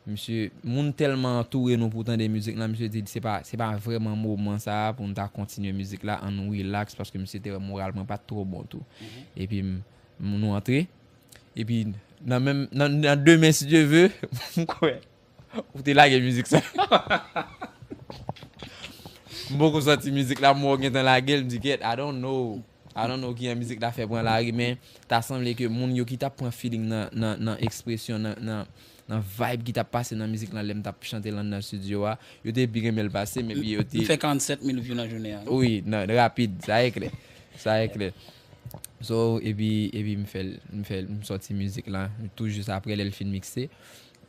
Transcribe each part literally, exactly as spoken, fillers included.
Misye, moun tèlman antoure nou pou tande mizik lan, misye di se pa, se pa vrèman moman sa a pou n ta kontinye mizik la, ann relax, paske misye te wè moral mwen pa t twò bon tou. Epi m, m, nou antre, epi nan menm, nan, nan demen, si Dye ve, m kwè, ou te lage mizik sa. M poko sòti mizik la, m wè w gentan lage l, m di, "Kèt, I don't know. I don't know kijan mizik la fè pran lari," men ta sanble ke moun yo ki t ap pran feeling nan, nan, nan ekspresyon, nan, nan, nan vibe ki t ap pase nan mizik lan lè m t ap chante l anndan estidyo a, yo te pi renmen l pase m, epi yo te. M fè karannsèt mil view nan jounen an. Wi, nan, rapid, sa e klè. Sa e klè. So, epi, epi m fè l, m fè l, m sòti mizik lan, tou jis apre lè l fin mikse.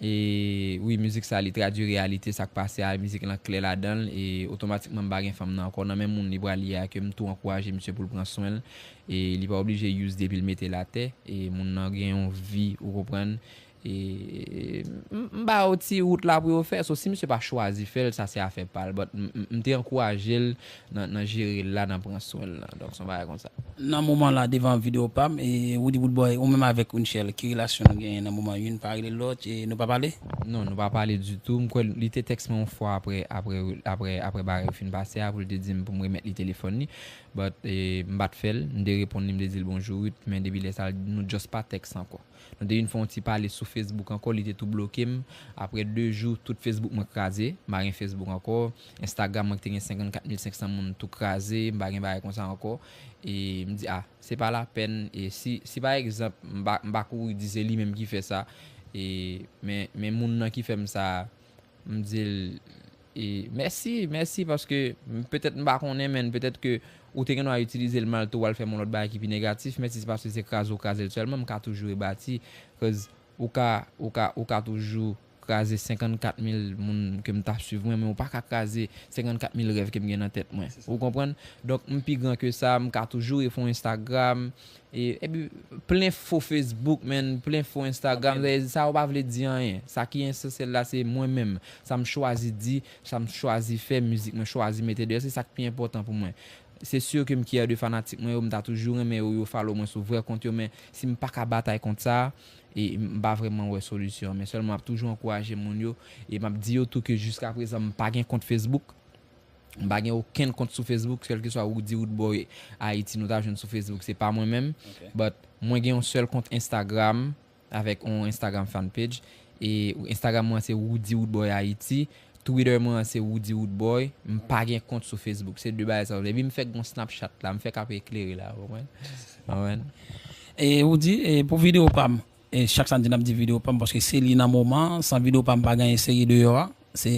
E wi, mizik sa, li tradui reyalite sa k pase a, mizik lan klè ladan l, e otomatikman m pa gen fanm nan ankò, nan men moun li pral ye a, ke m tou ankouraje misye pou l pran swen l, e li pa oblije use depi l mete l atè, e moun nan gen yon vi, ou konprann, e m, m ba yo ti wout la pou yo fè, so si misye pa chwazi fè l, sa se afè pa l, but m, m, m te ankouraje l nan, nan jere l la, nan pran swen l lan, donk se yon bagay konsa. Nan moman la, devan videyo pa m, e Roody Roodboy, ou menm avèk Winchell, ki relasyon nou genyen nan moman youn pa rele lòt, e nou pa pale? Non, nou pa pale ditou. M kwè li te tèks mwen yon fwa apre, apre, apre, apre bagay yo fin pase a, pou l te di m pou m remèt li telefòn li. But, e, m pa t fè l, m te reponn li, m te di l bonjou, wi, men depi lè sa, nou just pa tèks ankò. Nou te vin fè yon ti pale sou Facebook ankò, li te tou bloke m. Apre de jou, tout Facebook mwen kraze, m pa gen Facebook ankò. Instagram mwen ki te gen senkannkat mil senksan moun tou kraze, m pa gen bagay konsa ankò. E m di, a, se pa lapèn. E si, si pa egzanp, m pa, m pa kouri di se li menm ki fè sa, e, men, men moun nan ki fè m sa, m di l, e, mèsi, mèsi, paske m, petèt m pa konnen, men petèt ke ou te gen dwa itilize l mal tou, w al fè m yon lòt bagay ki pi negatif, men si se paske se kraze w kraze l sèlman, m ka toujou rebati, 'cause ou ka, ou ka, ou ka toujou kraze senkannkat mil moun ke m t ap swiv mwen, men ou pa ka kraze senkannkat mil rèv ke m gen nan tèt mwen. Ou konprann? Donk, m pi gran ke sa, m ka toujou refè yon Instagram, e, epi plen fo Facebook, man, plen fo Instagram, sa, sa yo pa vle di anyen. Sa ki esansyèl la, se mwen menm. Sa m chwazi di, sa m chwazi fè, mizik mwen chwazi mete deyò, se sa k pi enpòtan pou mwen. Se si ke m kyè de fanatik mwen yo, m ta toujou renmen yo, yo follow mwen sou vrè kont yo, men si m pa ka batay kont sa, e m pa vrèman wè solisyon. Men sèlman m ap toujou ankouraje moun yo, e m ap di yo tou ke jiska prezan m pa gen kont Facebook. M pa gen okenn kont sou Facebook, kèlkeswa Roody Roodboy Haiti nou ta jwenn sou Facebook, se pa mwen menm. But mwen gen yon sèl kont Instagram, avèk yon Instagram fan page. E Instagram mwen se Roody Roodboy Haiti. Twitter mwen se Roody Roodboy. M pa gen kont sou Facebook. Se de bagay sa yo. Depi m fèk gon Snapchat la, m fèk ap eklere la, ou konprann? Ou konprann? E Roody, e pou videyo pa m, e chak samdi n ap di videyo pa m, paske se li nan moman, san videyo pa m pa gen seri deyò a. Se,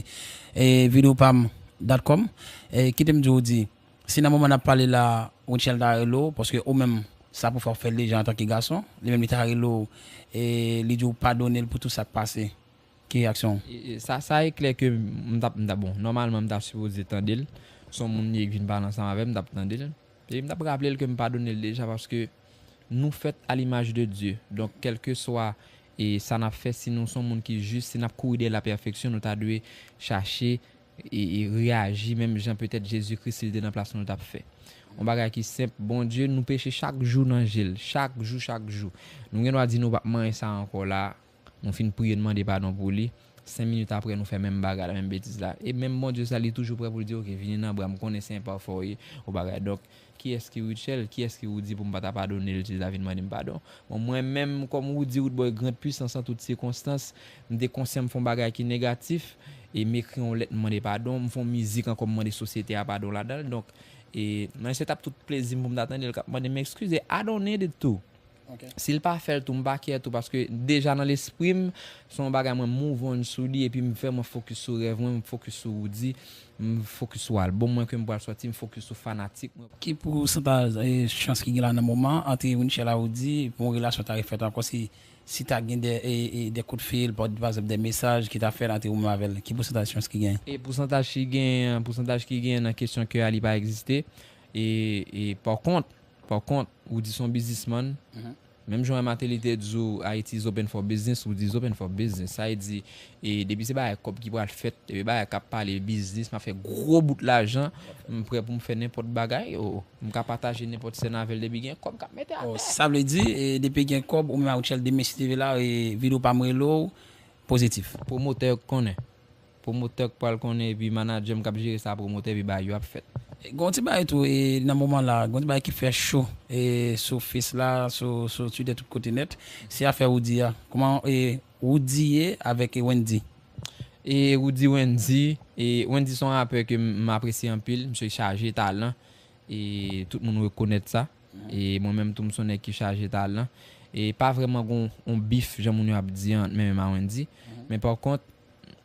e, videyo pa m dot com. E kite m di w, Roody, si nan moman n ap pale la, Winchell ta rele w, paske ou menm, sa pou fè w fè l deja antanke gason. Li menm li ta rele w, e li di w padone l pou tout sa k pase. Ki reyaksyon w? E, e, sa, sa e klè ke m t ap, m t ap, bon, nòmalman m ta sipoze tande l. Se yon moun li ye k vin pale ansanm avè m, m t ap tande l. E m t ap raple l ke m padone l deja paske nou fèt a limaj de Dye. Donk, kèlkeswa, e, sa n ap fè, si nou se yon moun ki jis, si n ap kouri dèyè lapèfeksyon, nou ta dwe chache e, e reyaji menm jan petèt Jezi Kris, si l te nan plas nou, l t ap fè. Yon bagay ki senp, Bondye, nou peche chak jou nan je l, chak jou, chak jou. Nou gen dwa di nou p ap manyen sa ankò la, nou fin priye, n mande padon pou li, senk minit apre, nou fè menm bagay la, menm betiz la. E menm Bondye sa, li toujou prè pou l di, "Oke, vini nan bra m, konnen se enpafè w ye, ou bagay." Donk, kiyès ki Rutshelle? Kiyès ki Roody pou m pa ta padone l si l ta vin mande m padon? Bon, mwen menm, kòm Roody Roodboy, Grand Puissance an tout sikonstans, m te konsyan m fè yon bagay ki negatif, e m ekri yon lèt, m mande padon, m fè yon mizik ankò, m mande sosyete a padon ladan l. Donk, e, nan se t ap tout plezi m pou m ta tande l k ap mande m ekskize, I don't need it to. Si l pa fè l tou, m pa care tou, paske deja nan lespri m, se yon bagay mwen move on sou li, epi m vrèman focus sou rèv mwen, m focus sou Roody, m focus sou album mwen ke m pral sòti, m focus sou fanatik mwen. Ki pousantaj, e, chans ki gen la nan moman an ant Rutshelle a Roody pou yon relasyon ta refèt ankò, si, si ta gen de, e, e, de kout fil, pa, pa egzanp, de mesaj ki ta fèt ant ou menm avè l? Ki pousantaj chans ki gen? E pousantaj ki gen, pousantaj ki gen nan kesyon kè a, li pa egziste. E, e pa kont, pa kont, Roody se yon biznismann. Menm jan Martelly te di w, Haiti is open for business, Roody is open for business. Sa vle di, e depi se bagay kòb ki pral fèt, depi bagay k ap pale biznis, m ap fè gwo bout lajan, m prè pou m fè nenpòt bagay. O, m ka pataje nenpòt sèn avè l depi gen kòb k ap mete atè. Sa vle di, e, depi gen kòb, ou menm a Rutshelle, demen si Dye vle la, e, videyo pa m rele w, Pozitif. Pwomotè yo k konnen. Pwomotè k pral konnen, epi manadjè m k ap jere sa, pwomotè, epi bagay yo ap fèt. Gon ti bagay tou e, nan moman la, gon ti bagay ki fè cho e, sou Face la, sou, sou Twitter, tout kote nèt. Se afè Roody a. Kòman e, Roody ye avèk e, Wendy? E Roody, Wendy, e Wendy se yon rapè ke m apresye anpil, misye chaje talan, e tout moun rekonèt sa. E mwen menm tou m se yon nèg ki chaje talan. E pa vrèman gon yon bif, jan moun yo ap di an, ant mwen menm a Wendy. Men pa kont,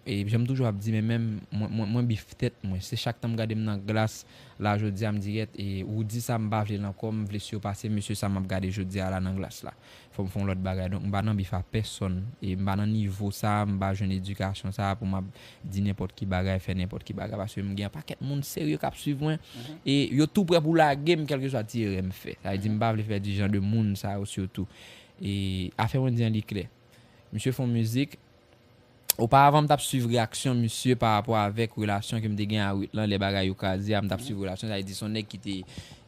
e jan m toujou ap di, men menm mwen, mwen, mwen bif tèt mwen. Se chak tan m gade m nan glas la jodi a, m di, "Yèt, e Roody sa m pa vle l ankò, m vle sipase mesye sa m ap gade jodi a la nan glas la." Fò m fè yon lòt bagay. Donk, m pa nan bif a pèsonn. E m pa nan nivo sa, m pa jwenn edikasyon sa pou m ap di nenpòt ki bagay, fè nenpòt ki bagay. Paske m gen yon pakèt moun serye k ap swiv mwen. E yo tou prè pou lage m, kèlkeswa ti erè m fè. Sa vle di, m pa vle fè di jan de moun sa yo sitou. E afè Wendy an, li klè. Misye fè yon mizik, oparavan, m t ap swiv reyaksyon misye pa rapò avèk relasyon ke m te gen a Ruth lan, lè bagay yo kraze a, m t ap swiv relasyon, sa vle di, se yon nèg ki te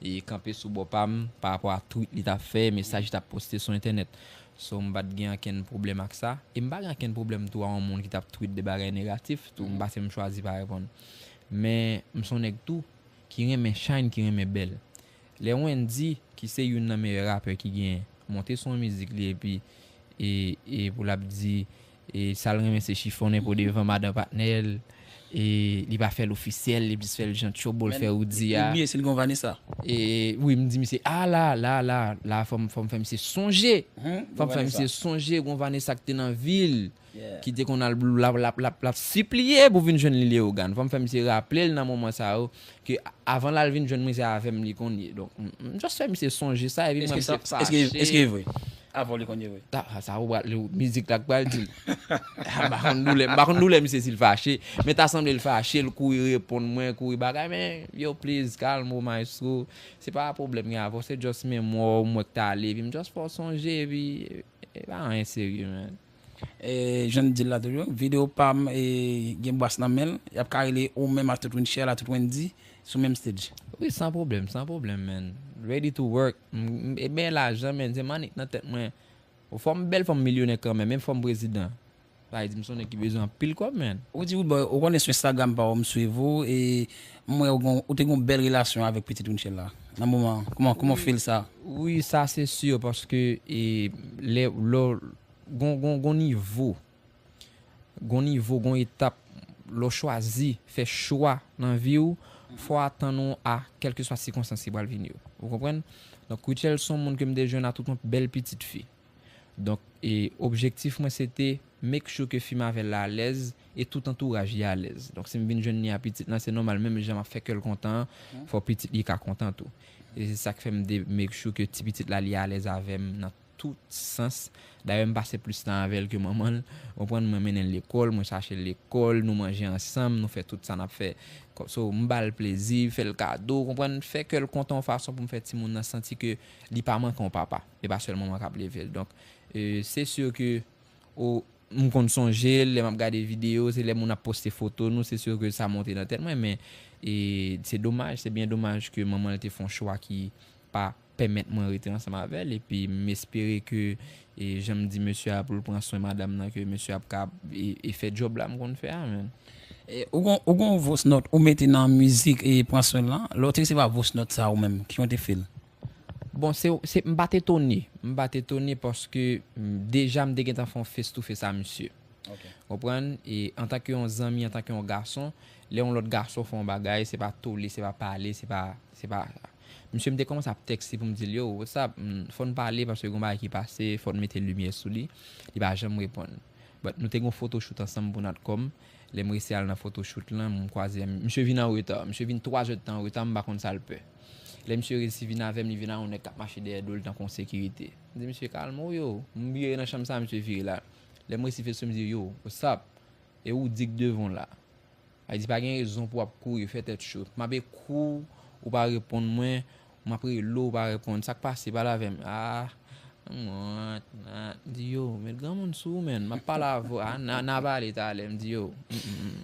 e, kanpe sou bò pa m pa rapò a tweet li t ap fè, mesaj li t ap poste sou entènèt. So, m pa t gen ankenn pwoblèm ak sa. E m pa gen ankenn pwoblèm tou a yon moun ki t ap tweet de bagay negatif tou, m, paske m chwazi pa reponn. Men, m se yon nèg tou ki renmen shine, ki renmen bèl. Lè Wendy, ki se youn nan meyè rapè ki genyen, monte sou yon mizik li epi e, e pou l ap di e sa l renmen se chifonnen po devan madan patnè l, e li pa fè l ofisyèl, li plis fè l jan tchobo l fè Roody a. Ou bliye si l gon Vanessa. E wi, m di misye, a la, la, la, la, fò m, fò m fè misye sonje. Fò m fè misye sonje gon Vanessa ki te nan vi l, ki te konn al l ap, l ap, l ap, l ap sipliye pou vin jwenn li Leyogàn. Fò m fè misye raple l nan moman sa yo ke avan l al vin jwenn mwen, se avè m li konn ye. Donk, m, m just fè misye sonje sa, epi mwen, misye fache. Èske, èske, èske e vre? Avan li konn ye vre. Ta, sa, sa, ou pral, li, mizik la k pral di l. M pa konn doulè, m pa konn doulè misye si l fache. Men ta sanble l fache, l kouri reponn mwen, kouri bagay. Men, yo, please, kalme w, maestro. Se pa pwoblèm gen avè w, se just memwa w m wè k t ale, epi m just fè w sonje, epi e pa anyen serye, man. E, jan m di l la toujou, videyo pa m e, gen bas nan men l, y ap ka rele ou menm a tout Winchelle, a tout Wendy, sou menm stage. Wi, san pwoblèm, san pwoblèm, man. Ready to work. M, m, e ben lajan, man, se mannik nan tèt mwen. Fò m bèl, fò m milyonè kanmenm, menm fò m prezidan. Sa vle di m se yon nèg ki bezwen anpil kòb, man. Ou di, ou, bon, ou konnen sou Instagram pa w m swiv ou, e m wè ou gon, ou te gon bèl relasyon avèk pitit Winchelle la. Nan moman, kòman, kòman w feel sa? Wi, sa se si, paske e, lè, lè, gon, gon, gon nivo, gon nivo, gon etap, lè w chwazi fè chwa nan vi w, fò w atann ou a kèlkeswa sikonstans ki pral vini yo. Ou konprann? Donk, Rutshelle se yon moun ke m te jwenn a tout yon bèl pitit fi. Donk, e objektif mwen, se te make sure ke fi m avè l la alèz e tout antouraj li alèz. Donk, si m vin jwenn li a pitit lan, se nòmal, menm jan m ap fè kè l kontan an, fò pitit li ka kontan tou. E se sa k fè m te make sure ke ti pitit la, li alèz avè m nan tout sans. Dayè, m pase plis tan avè l ke manman l. Ou konprann, mwen mennen l lekòl, mwen chache l lekòl, nou manje ansanm, nou fè tout sa n ap fè. Kò-, so, m ba l plezi, fè l kado, ou konprann, fè kè l kontan yon fason pou m fè timoun nan santi ke li pa manke yon papa. E pa sèl manman k ap leve l. Donk, e, se si ke, o, m konn sonje l, lè m ap gade videyo, se lè moun ap poste foto nou, se si ke sa monte nan tèt mwen, men, e, se domaj, se byen domaj ke manman l te fè yon chwa ki pa pèmèt mwen rete ansanm avè l, epi m espere ke, e, jan m di mesye a pou l pran swen madanm nan, ke mesye ap ka, e, e fè djòb la m konn fè a, man. E, ou gon, ou gon voice note ou mete nan mizik e pran swen lan, lè w te resevwa voice note sa ou menm, kijan w te feel? Bon, se, se, m pa t etone, m pa t etone paske, m, deja m te gentan fè yon face to face a misye. Konprann? E antanke yon zanmi, antanke yon gason, lè yon lòt gason fè yon bagay, se pa tole, se pa pale, se pa, se pa, misye, m te kòmanse ap tèkste pou m di l, "Yo, what's up?" M, fò n pale paske gon bagay ki pase, fò n mete limyè sou li. Li pa janm reponn. But nou te gon photoshoot ansanm pou Natcom. Lè m resi al nan photoshoot lan, m kwaze, misye vin an reta. Misye vin twa zè tan an reta, m pa konn sa l pè. Lè misye resi vin avè m, li vin a yon nèg k ap mache dèyè do l tankou yon sekirite. M di, "Misye, kalme w, yo." M vire nan chanm sa, misye vire la. Lè m resi fese, m di, "Yo, what's up? E ou di k devan w la?" Sa vle di pa gen rezon pou w ap kouri, fè tèt cho. M ap ekri w, ou pa reponn mwen, m ap rele w, ou pa reponn. Sa k pase, pale avè m. Ah, m di, "Yo, met granmoun sou ou, man. M ap pale avè w. Ah, n a, n a pale talè." M di, "Yo, mm, mm, mm.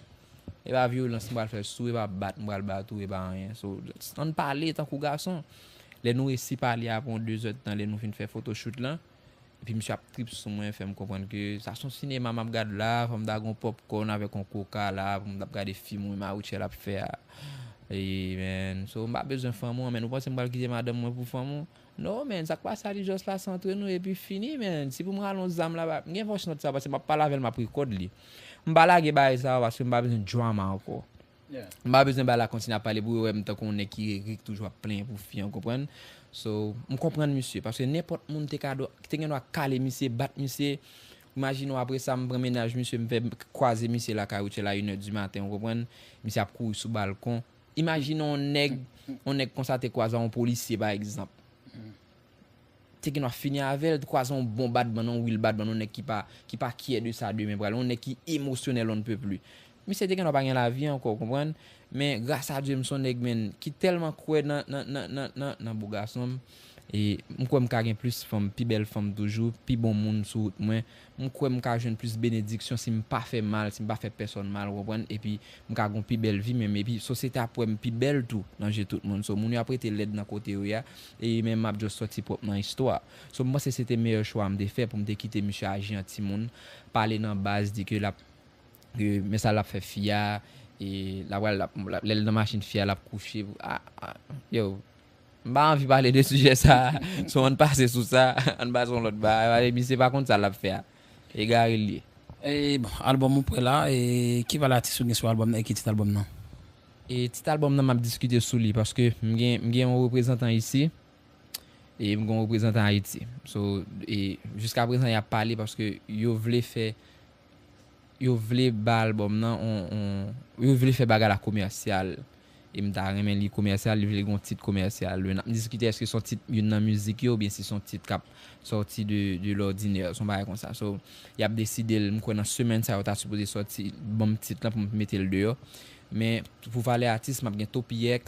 E pa vyolans m pral fè sou ou, e pa bat m pral bat ou, e pa anyen. So, ann pale tankou gason." Lè nou resi pale apre yon de zè tan, lè nou fin fè photoshoot lan, Epi misye ap trip sou mwen, fè m konprann ke sa se yon sinema m ap gad la, fò m ta gen yon popcorn avèk yon koka la, pou m t ap gade fim wi Maruchel ap fè a. E, man, so m pa bezwen fanm ou, man, ou panse m pral kite madanm mwen pou fanm ou? No, man, sa k pase a li just pase antre nou epi fini, man. Si pou m rale yon zam la, m gen voice note sa, paske m ap pale avè l, m ap record li. M pa lage bagay sa yo, paske m pa bezwen drama ankò. M pa bezwen bagay la kontinye ap pale pou yo wè m tankou yon nèg ki rere, ki toujou ap plenyen pou fi an, konprann? So, m konprann misye, paske nenpòt moun te ka dwa, te gen dwa kale misye, bat misye. Imajine w apre sa, m pran mennaj misye, m fè kwaze misye lakay Rutshelle a inè di maten, ou konprann? Misye ap kouri sou balkon. Imajine yon nèg, yon nèg konsa te kwaze yon polisye, pa egzanp. Te gen dwa fini avè l, kwaze yon bon badman, yon real badman, yon nèg ki pa, ki pa kyè de sa demen pral, yon nèg ki emosyonèl on ne peut plus. Misye te gen dwa pa gen lavi ankò, konprann? Men gras a Dye, m se yon nèg, menn, ki tèlman kwè nan, nan, nan, nan, nan, nan bo gason m. E m kwè m ka gen plis fanm, pi bèl fanm toujou, pi bon moun sou wout mwen. M kwè m ka jwenn plis benediksyon si m pa fè mal, si m pa fè pèsòn mal, ou konprann? Epi m ka gen yon pi bèl vi menm. Epi sosyete ap wè m pi bèl tou nan je tout moun. So, moun yo ap rete lèd nan kote yo ye a. E menm m ap just sòti pwòp nan istwa. So, m panse se te meyè chwa m te fè pou m te kite misye aji an timoun, pale nan baz, di ke l ap ke men sa l ap fè fi a, e l ap, l ap, l ap, lè l nan machin fi a, l ap kouche. A, a, yo, m pa anvi pale de sijè sa a. So, ann pase sou sa, ann pase yon lòt bagay. Misye pa konn sa l ap fè a. Egare l ye. E bon, albòm ou prè la, e ki valè atis ou gen sou albòm nan, e ki tit albòm nan? E tit albòm nan, m ap diskite sou li, paske m gen, m gen yon reprezantan isi, e m gen yon reprezantan Ayiti. So, e jiska prezan, y ap pale paske yo vle fè, yo vle ba albòm nan, on, on, yo vle fè bagay la komèsyal. E m ta renmen li komèsyal, li vle gen yon tit komèsyal. N ap diskite èske se yon tit youn nan mizik yo, oubyen si se yon tit k ap sòti de, de lòdinè, se yon bagay konsa. So, y ap deside l, m kwè nan semèn sa yo ta sipoze sòti, ban m tit lan pou m mete l deyò. Men, pou valè atis, m ap gen Topi X,